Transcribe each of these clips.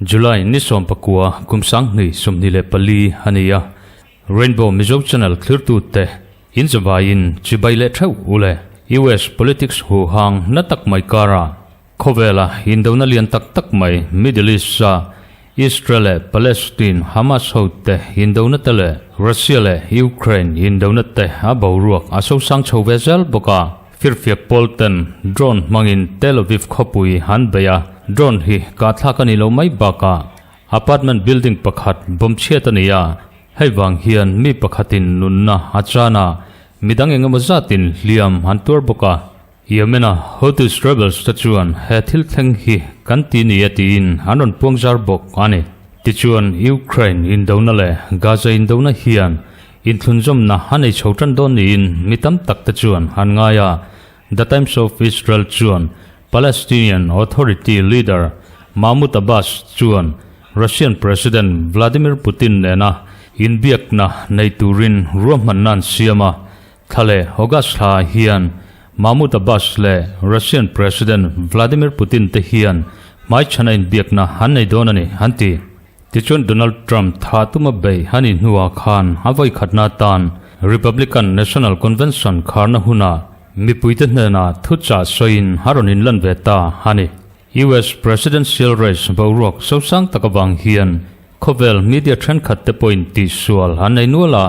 July ni 19 kum 2024 a ni a, Rainbow Mizo Channel thlirtute in zavaiin chibai leh theuh u le. US politics hu hang na tak mai kara khawvela indona lian tak tak mai Middle East-a Israel leh Palestine Hamas hote indona te leh Russia leh Ukraine indona te a boruak a sosang chho ve zel bawk a. Firfiak pawl ten drone hmangin Tel Aviv khawpui an bei a, drone hi kahthlak a ni lo mai bakah apartment building pakhat bawm chhiat a ni a, hei vang hian mi pakhatin nunna a chan a, midang eng emaw zatin hliam an tuar bawk a. Yemen-a Houthis rebels te chuan he thil thleng hi kan ti ni e tiin an rawn puang zar bawk a ni. Tichuan Ukraine indona leh Gaza indona hian Inthlunzawmna a nei chho tan dawn niin mi tam tak te chuan an ngai a. The Times of Israel chuan Palestinian Authority leader Mahmoud Abbas chuan Russian President Vladimir Putin nena inbiakna nei turin ruahmanna an siam a. Thla leh August thla ah hian Mahmoud Abbas leh Russian President Vladimir Putin te hian hmaichhana inbiakna an nei dawn a ni, an ti. Tichuan Donald Trump tha tuma bei a nih hnuah khan a vawikhatna atan Republican National Convention kharna hunah mipuite hnenah thuchah sawiin a rawn inlan ve ta a ni. US Presidential race boruak sosang tak avang hian khawvel media thenkhat te pawhin tihsual an nei nual a,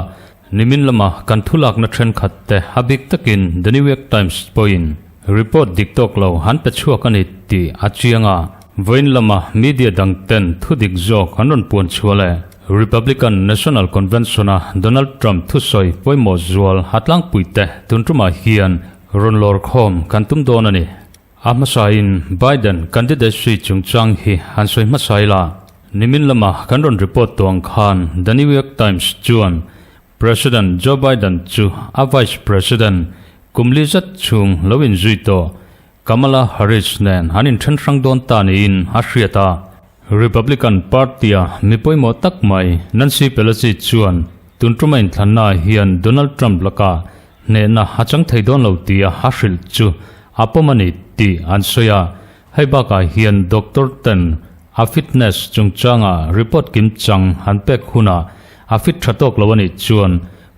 nimin lama kan thulakna thenkhat te a bik takin The New York Times pawhin report dik tawk lo an pe chhuak a ni tih a chiang a. Vawiin lama media dang ten thudik zawk an rawn puan chhuah leh Republican National Convention-a Donald Trump thusawi pawimawh zual a tlangpui te tun tumah hian rawn lawr khawm kan tum dawn a ni. A hmasain Biden candidacy chungchang hi han sawi hmasa ila, nimin lama kan rawn report tawh ang khan The New York Times chuan President Joe Biden chu a Vice President kum li zet chhung lo inzui tawh Kamala Harris nen an inthen hrang dawn ta niin a hriat a. Republican Party-a mi pawimawh tak mai Nancy Pelosi chuan tun tuma inthlannaah hian Donald Trump lakah hnehna a chang thei dawn lo tia a hrilh chu a pawm a ni tih an sawi a. Hei bakah hian doctor ten a fitness chungchanga report kimchang an pek hunah a fit tha tawk lo a nih chuan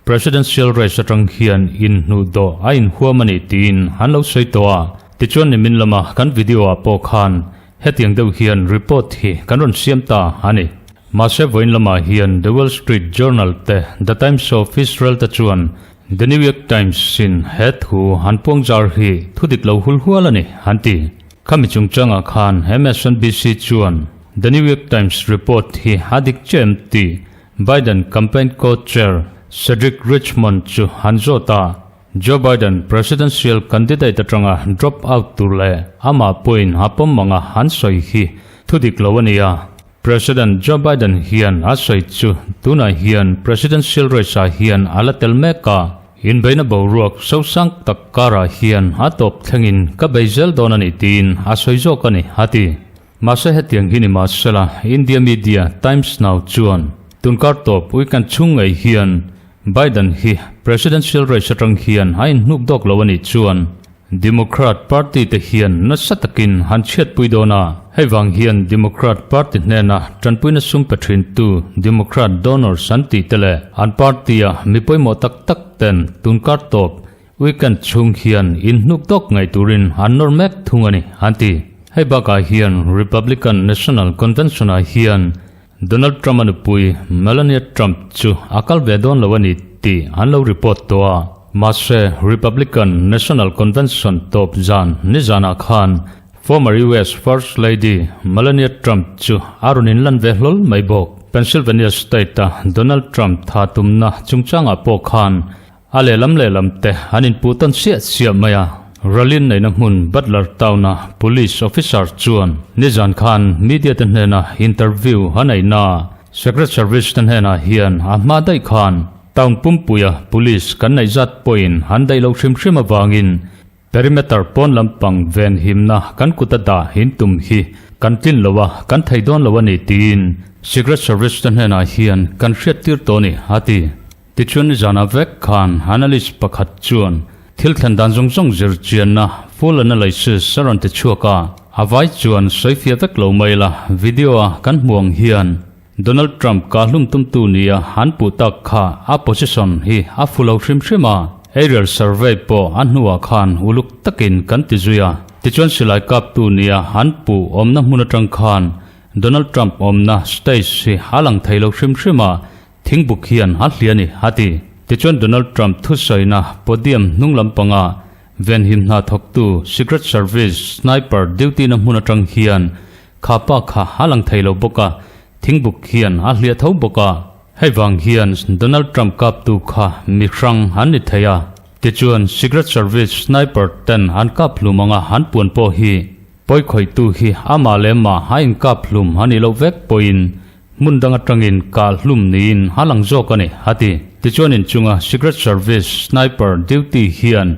Presidential race atang hian inhnuh dawh a inhuam a ni tiin an lo sawi tawh a. Tichuan nimin lama kan video ah pawh khan hetiang deuh hian report hi kan rawn siam ta a ni. Mahse vawiin lamah hian The Wall Street Journal te The Times of Israel te chuan The New York Times in he thu an puang zar hi thu dik lo hul hual a ni an ti. Khami chungchangah khan MSNBC chuan The New York Times report hi a dik chiah em tih Biden campaign co-chair Cedric Richmond chu an zawt a, Joe Biden presidential candidate atanga drop out tur leh amah pawhin a pawm anga an sawi hi thu dik lo a ni a. President Joe Biden hian a sawi chu tunah hian presidential race ah hian a la tel mek a, inbeihna boruak sosang tak karah hian a tawp thlengin ka bei zel dawn a ni tiin a sawi zawk a ni, a ti. Mahse hetiang hi ni mahsela India media Times Now chuan tunkar tawp weekend chhung ngei hian Biden hi presidential race atang hian a inhnuk dawk lo a nih chuan Democrat party te hian nasa takin han chhiatpui dawn a, hei vang hian Democrat party hnena tanpuina sum pe thintu Democrat donors an tih te leh an party-a mi pawimawh tak tak ten tunkar tawp Weekend chhung hian inhnuk dawk ngaih turin an nawr mek thung a ni, an ti. Hei bakah hian Republican National Convention-ah hian Donald Trump-a nupui Melania Trump chu a kal ve dawn lo a ni tih an lo report tawh a. Mahse, Republican National Convention tawp zan nizanah khan former US First Lady Melania Trump chu a rawn inlan ve hlawl mai bawk. Pennsylvania State-a Donald Trump tha tumna chungchangah pawh khan A lehlam lehlam te an inpuh tawn siah siah mai a. Ralin neihna hmun Butler Town-a Police Officer chuan nizan khan media te hnena interview a neihna ah Secret Service te hnenah hian a hma daih khan town pumpuia Police kan neih zat pawhin an daih loh hrim hrim avangin Perimeter pawn lampang ven himna kan kut a dah in tum hi kan tlin lo a, kan thei dawn lo a ni tiin Secret Service te hnenah hian kan hriattir tawh a ni, a ti. Tichuan nizanah vek khan analyst pakhat chuan thil thlen dan zawng zawng zir chianna full analysis a rawn ti chhuak a, a vai chuan sawifiah vek lo mai la, video a kan hmuh ang hian Donald Trump ka hlum tumtu nia an puh tak kha a position hi a fu lo hrim hrim a, aerial survey pawh a hnuah khan uluk takin kan ti zui a, tichuan silai kaptu nia an puh awmna hmun atang khan Donald Trump awmna stage hi a lang thei lo hrim hrim a, thingbuk hian a hliah a ni, a ti. Tichuan Donald Trump thusawina podium hnung lampanga venhim hna thawktu Secret Service sniper duty na hmun atang hian Kha pa kha a lang thei lo bawk a, thingbuk hian a hliah tho bawk a. Hei vang hian Donald Trump kaptu kha mi hrang an ni thei a. Tichuan Secret Service sniper ten an kap hlum anga an puan pawh hi pawikhawihtu hi amah leh mah a inkap hlum a nih loh vek pawhin hmun dang atangin kah hlum niin a lang zawk a ni, a ti. Tichuan inchunga Secret Service sniper duty hian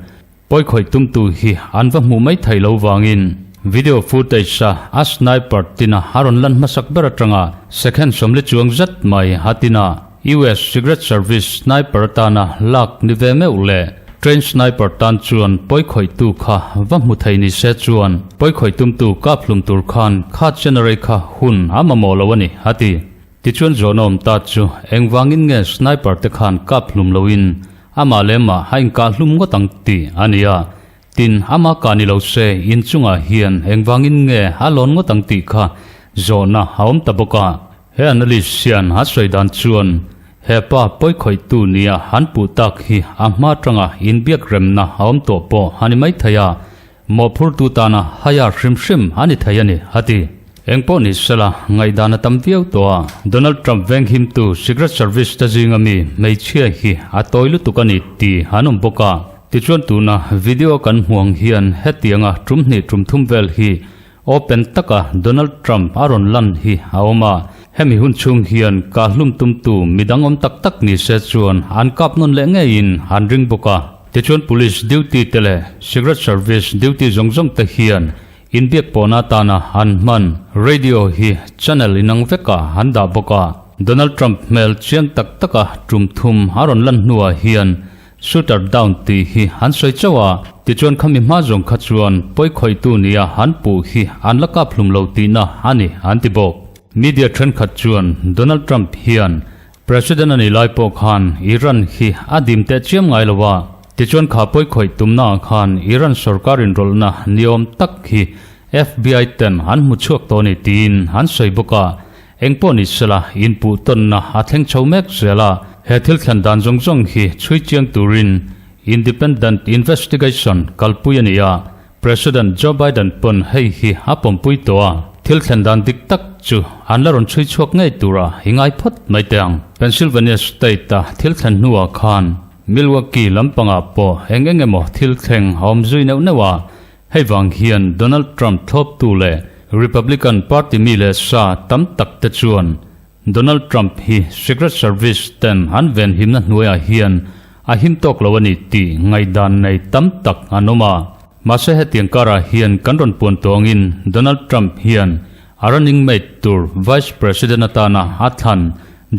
Pawikhawih tumtu hi an va hmuh mai thei lo vangin video footage a a sniper tina a rawn lan hmasak ber atanga second sawmli chuang zet mai a tina US Secret Service sniper atana lak ni ve meuh leh trained sniper tan chuan pawikhawihtu kha va hmu thei ni se chuan pawikhawih tumtu kap hlum tur khan kha chenarei kha hun a mamawh lo a ni, a ti. Tichuan zawhnawm ta chu engvangin nge sniper te khan kap hlum loin amah leh mah a inkah hlum ngawt ang tih a ni a, tin ama kah ni lo se inchungah hian engvangin nge a lawn ngawt ang tih kha zawhna a awm ta bawk a. He analyst hian a sawi dan chuan he pa pawikhawihtu nia han puh tak hi a hma tanga inbiak remna a awm tawh pawh a ni maithei a, Mawhphurtu tana hire hrim hrim a ni thei a ni, a ti. Engpawh ni sela, ngaihdan a tam viau tawh a. Donald Trump venghimtu Secret Service te zinga mi hmeichhia hi a tawi lutuk a ni tih an awm bawk a. Tichuan tuna video kan hmuh ang hian hetianga tum hnih tum thum vel hi open taka Donald Trump a rawn lan hi a awm a. Hemi hun chhung hian kahlum tumtu midang awm tak tak ni se chuan an kap nawn leh ngeiin an ring bawk a. Tichuan Police duty te leh Secret Service duty zawng zawng te hian inbiak pawhna atana an hman radio hi channel inang vekah an dah bawk a. Donald Trump hmel chiang tak taka tum thum a rawn lan hnuah hian shooter down tih hi an sawi chauh a. Tichuan khami hma zawng kha chuan pawikhawihtu nia an puh hi an la kap hlum lo tihna a ni an ti bawk. Media thenkhat chuan Donald Trump hian President a nih lai pawh khan Iran hi a dim teh chiam ngai lo a, tichuan kha pawikhawih tumna ah khan Iran sorkar inrawlhna niawm tak hi FBI ten an hmu chhuak tawh a ni tiin an sawi bawk a, engpawh ni sela inpuh tawnna a thleng chho mek zel a, he thil thlen dan zawng zawng hi chhui chiang turin independent investigation kalpui a ni a, President Joe Biden pawn hei hi a pawmpui tawh a, thil thlen dan dik tak chu an la rawn chhui chhuak ngei tura i ngai phawt mai teh ang. Pennsylvania state-a thil thlen hnuah khan Milwaukee lampangah pawh eng eng emaw thil thleng a awm zui neuh neuh a, hei vang hian Donald Trump thlawptu leh Republican party mi leh sa tam tak te chuan Donald Trump hi Secret Service ten an venhimna hnuaiah hian a him tawk lo a ni tih ngaihdan nei tam tak an awm a. Mahse hetiang karah hian kan rawn puan tawngin Donald Trump hian a running mate tur Vice President atana a thlan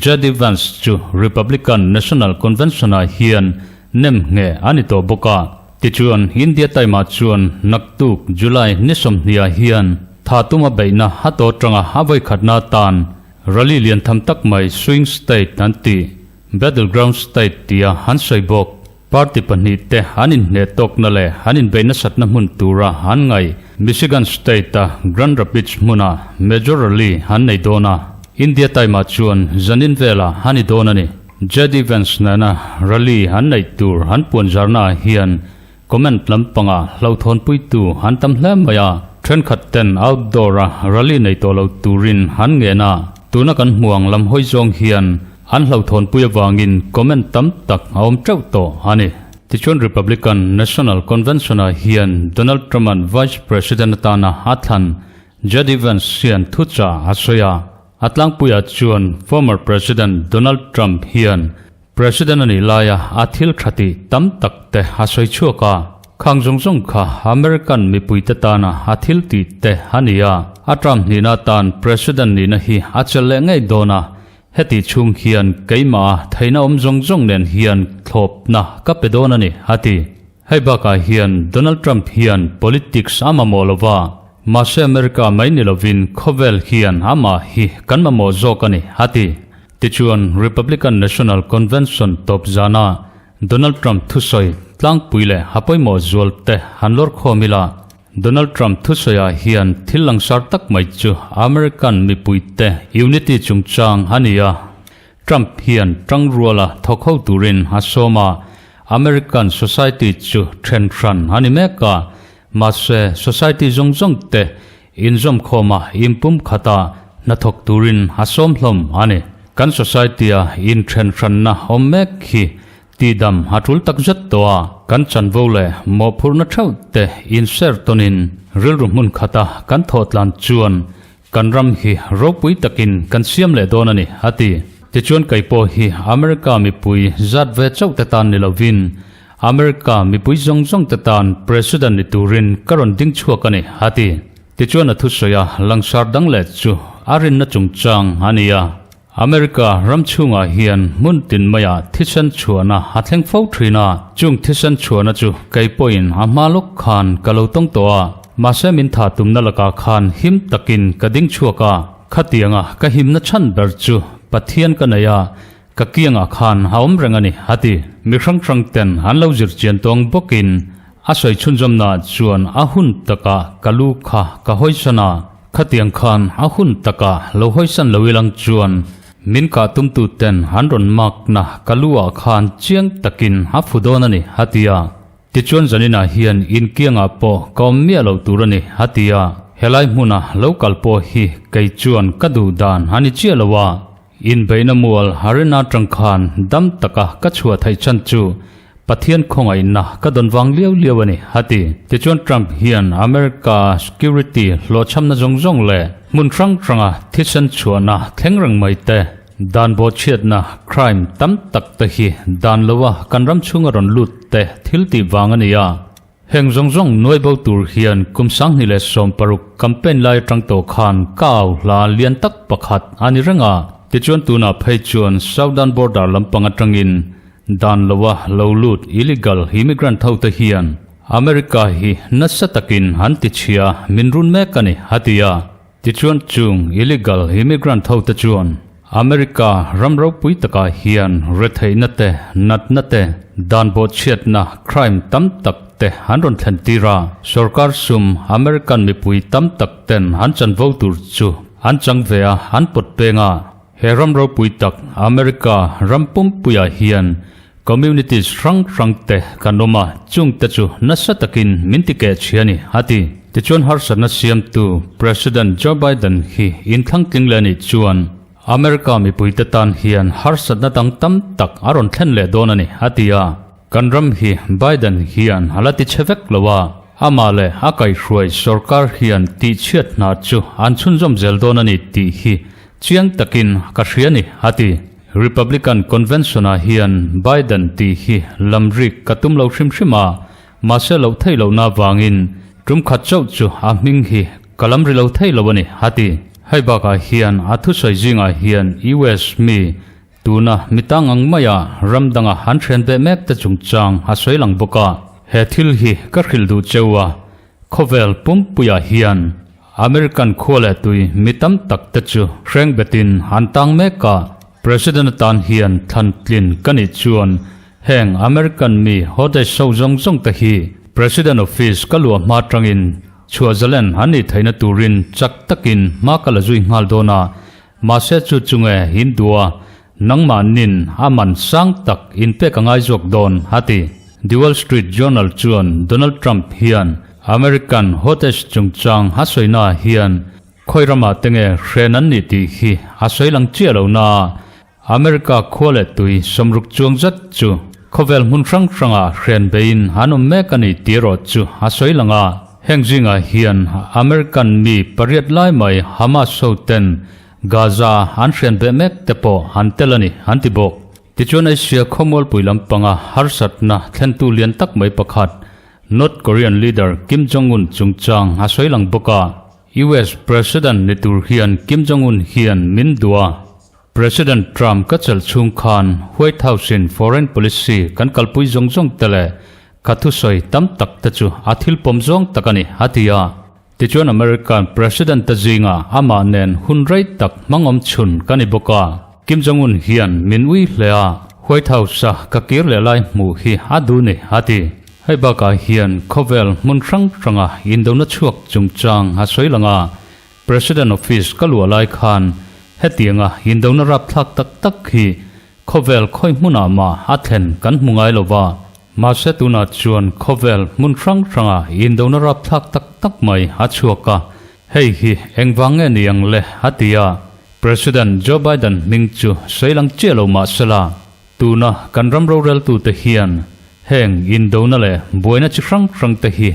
JD Vance chu Republican National Convention-ah hian nem ngheh a ni tawh bawk a. Tichuan India Time-ah chuan naktuk July ni 20 ah hian tha tuma beihna a tawh atanga a vawikhatna atan rally lian tham tak mai swing state an tih Battleground state tia an sawi bawk. Party pahnihte an inhneh tawkna leh an inbeih nasatna hmun tura an ngaih Michigan state-a Grand Rapids hmuna major rally an nei dawn a. India Time-ah chuan zanin velah a ni dawn a ni. JD Vance nena rally an neih tur an puanzarnaah hian comment lampangah hlauhthawnpuitu an tam hle mai a, thenkhat ten outdoor-a rally nei tawh lo turin an ngen a, tuna kan hmu ang lam hawi zawng hian an hlauhthawnpui avangin comment tam tak a awm teuh tawh a ni. Tichuan Republican National Convention-ah hian Donald Trump-a'n Vice President atana a thlan JD Vance hian thuchah a sawi a, A tlangpuiah chuan former President Donald Trump hian President a nih laia a thil tha tih tam tak te a sawi chhuak a. Khang zawng zawng kha American mipuite tana a thil tih te a ni a. A term hnihna atan President nihna hi a chelh leh ngei dawn a. Heti chhung hian keimah theihna awm zawng zawng nen hian thlawpna ka pe dawn a ni, a ti. Hei bakah hian Donald Trump hian politics a mamawh lo va, mahse America mai ni lovin khawvel hian amah hi kan mamawh zawk a ni, a ti. Tichuan Republican National Convention tawp zana Donald Trump thusawi tlangpui leh a pawimawh zual te han lawr khawm ila, Donald Trump thusawiah hian thil langsar tak mai chu American mipuite unity chungchang a ni a. Trump hian tangruala thawk ho turin a sawm a, American society chu then hran a ni mek a, mahse society zawng zawng te inzawmkhawma inpumkhata hnathawk turin a sawm hlawm a ni. Kan society-a inthen hranna awm mek hi Tihdam a tul tak zet tawh a, kan chanvo leh mawhphurhna theuh te inser tawnin rilru hmun khata kan thawh tlan chuan kan ram hi ropui takin kan siam leh dawn a ni, a ti. Tichuan kei pawh hi America mipui zat ve chauh te tan ni lovin America mipui zawng zawng te tan President ni turin ka rawn ding chhuak a ni, a ti. Tichuan a thusawi a langsar dang leh chu a rinna chungchang a ni a. America ram chhungah hian hmun tin maiah thisen chhuahna a thleng fo thin a, chung thisen chhuahna chu kei pawhin a hma lawk khan ka lo tawng tawh a, mahse min tha tumna lakah khan him takin ka ding chhuak a, khatianga ka himna chhan ber chu Pathian ka nei a, ka kiangah khan a awm reng a ni, a ti. Mi hrang hrang ten an lo zir chian tawng bawkin a sawi chhunzawmnaah chuan a hun takah ka lu kha ka hawisan a, Khatiang khan a hun takah lo hawisan lo ilang chuan min kah tumtu ten an rawn makna ka lu ah khan chiang takin a fu dawn a ni, a ti a. Tichuan zaninah hian inkiangah pawh ka awm miah lo tur a ni, a ti a. Helai hmuna lo kal pawh hi kei chuan ka duh dan a ni chiah lo a. Inbeihna mual arena atang khan dam taka ka chhuah theih chhan chu Pathian khawngaihna ka dawn vang liau liau a ni, a ti. Tichuan Trump hian America security hlawhchhamna zawng zawng leh hmun hrang hranga thisen chhuahna thleng reng mai te, dan bawhchhiatna, crime, tam tak te hi dan loa kan ram chhunga rawn lut te thil tih vang a ni a. Heng zawng zawng nuai bo tur hian kum 2016 campaign lai atang tawh khan ka au hla lian tak pakhat a ni reng a. Tichuan tunah phei chuan Southern border lampang atangin dan loa lo lut illegal immigrant ho te hian America hi nasa takin an ti chhia min run mek a ni, a ti a. Tichuan chung illegal immigrant ho te chuan America ram ropui takah hian retheihna te, natna te, dan bawhchhiatna, crime, tam tak te an rawn thlen tir a. Sorkar sum American mipui tam tak ten an chanvo tur chu an chang ve a, an pawt peng a. He ram ropui tak America ram pumpuiah hian Communities hrang hrang te kan awm a, chung te chu nasa takin min ti keh chhi a ni, a ti. Tichuan harsatna siamtu President Joe Biden hi inthlang tling leh anih chuan America mipuite tan hian harsatna dang tam tak a rawn thlen leh dawn a ni, a ti a. Kan ram hi Biden hian a la ti chhe vek lo a, amah leh a kaihhruai sorkar hian tihchhiat hna chu an chhunzawm zel dawn a ni tih hi chiang takin ka hria a ni, a ti. Republican Convention-ah hian Biden tih hi lamrik ka tum lo hrim hrim a, mahse loh theih lohna avangin tum khat chauh chu a hming hi ka lam ri lo thei lo a ni, a ti. Hei bakah hian a thusawi zingah hian US mi tuna mi tang ang maia ram danga an hren ve mek te chungchang a sawi lang bawk a. He thil hi ka hrilh duh cheu a, khawvel pumpuiah hian American khua leh tui mi tam tak te chu hreng betin an tang mek a, President atan hian thlan tlin ka nih chuan heng American mi hostage ho zawng zawng te hi President office ka luah hma tangin chhuah zalen an nih theihna turin chak takin hma ka la zui nghal dawn a, mahse chu chunge in duh a, nangmah nin a man sang tak in pek a ngai zawk dawn, a ti. The Wall Street Journal chuan Donald Trump hian American hostage chungchang a sawina hian khawi ramah te nge hren an nih tih hi a sawi lang chiah lo na a, America khua leh tui sawmruk chuang zet chu khawvel hmun hrang hrangah hren beiin an awm mek a ni tih erawh chu a sawi lang a. Heng zingah hian American mi pariat lai mai Hamas hoten Gaza an hren beh mek te pawh an tel a ni, an ti bawk. Tichuan Asia khawmualpui lampanga harsatna thlentu lian tak mai pakhat North Korean leader Kim Jong-un chungchang a sawi lang bawk a, US President ni tur hian Kim Jong-un hian min duh a. President Trump ka chelh chhung khan White House in foreign policy kan kalpui zawng zawng te leh ka thusawi tam tak te chu a thil pawm zawng tak a ni, a ti a. Tichuan American President te zingah amah nen hun rei tak hmangawm chhun ka ni bawk a. Kim Jong-un hian min ui hle a, White House-a ka kir leh lai hmuh hi a duh ni, a ti. Hei bakah hian khawvel hmun hrang hranga indona chhuak chungchang a sawi lang a, President Office ka luah lai khan hetianga indona rapthlak tak tak hi khawvel khawi hmunah mah a thlen kan hmu ngai lo va. Mahse tunah chuan khawvel hmun hrang hranga indona rapthlak tak tak mai a chhuak a, hei hi engvang nge ni ang le a ti a. President Joe Biden hming chu sawi lang chiah lo mah sela, tuna kan ram roreltute hian heng indona leh buaina chi hrang hrangte hi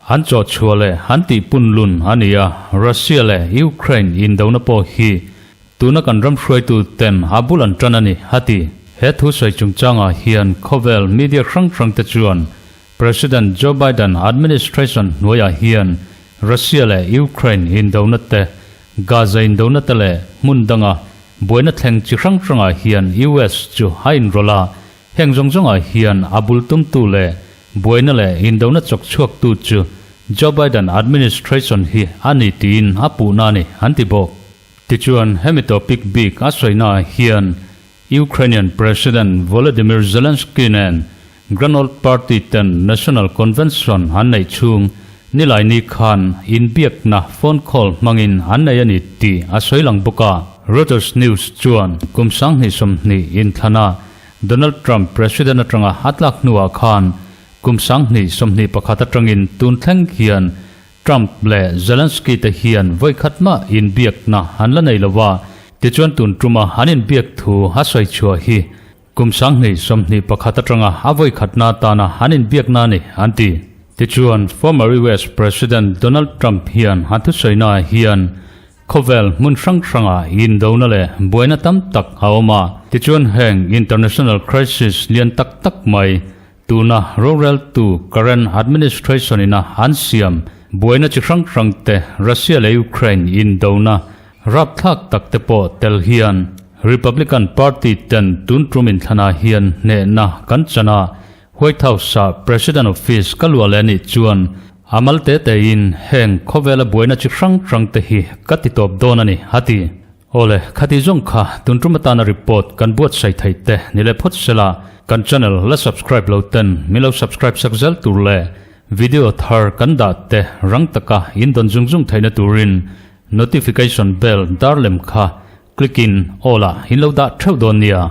An chawhchhuah leh an tih punlun a ni a, Russia leh Ukraine indona pawh hi tuna kan ram hruaitu ten a bul an tan a ni, a ti. He thu sawi chungchangah hian khawvel media hrang hrang te chuan President Joe Biden administration hnuaiah hian Russia leh Ukraine indona te, Gaza indona te leh hmun danga buaina thleng chi hrang hrangah hian US chu a inrawlh a, Heng zawng zawngah hian a bul tumtu leh buaina leh indona chawk chhuaktu chu Joe Biden administration hi a ni tiin a puhna a ni, an ti bawk. Tichuan, hemi topic bik a sawinaah hian Ukrainian President Volodymyr Zelensky nen Grand Old Party ten National Convention an neih chhung Nilaini khan inbiakna phone call hmangin an nei a ni tih a sawi lang bawk a. Reuters News chuan kum 2020 inthlana Donald Trump President atanga a tlak hnuah khan kum 2021 atangin tun thleng hian Trump leh Zelensky te hian vawikhat mah inbiakna an la nei lo a, tichuan tun tuma an inbiak thu a sawi chhuah hi kum 2021 atanga a vawikhatna atana an inbiakna a ni, an ti. Tichuan former US President Donald Trump hian a thusawinaah hian Khawvel hmun hrang hrangah indona leh buaina tam tak a awm a, tichuan heng international crisis lian tak tak mai tuna roreltu current administration ina an siam buaina chi hrang hrang te Russia leh Ukraine indona rapthlak tak te pawh tel hian Republican party ten tun tum inthlanah hian hnehna kan chan a, White House-ah President Office ka luah leh anih chuan a mal te tein heng khawvela buaina chi hrang hrang te hi ka ti tawp dawn a ni, a ti. Awle, khati zawng kha tun tum atana report kan buatsaih theih te ni leh phawt sela, kan channel la subscribe lo ten min lo subscribe sak zel tur leh video thar kan dah te rang taka in dawn zung zung theihna turin notification bell dar lem kha click in all ah in lo dah theuh dawn nia.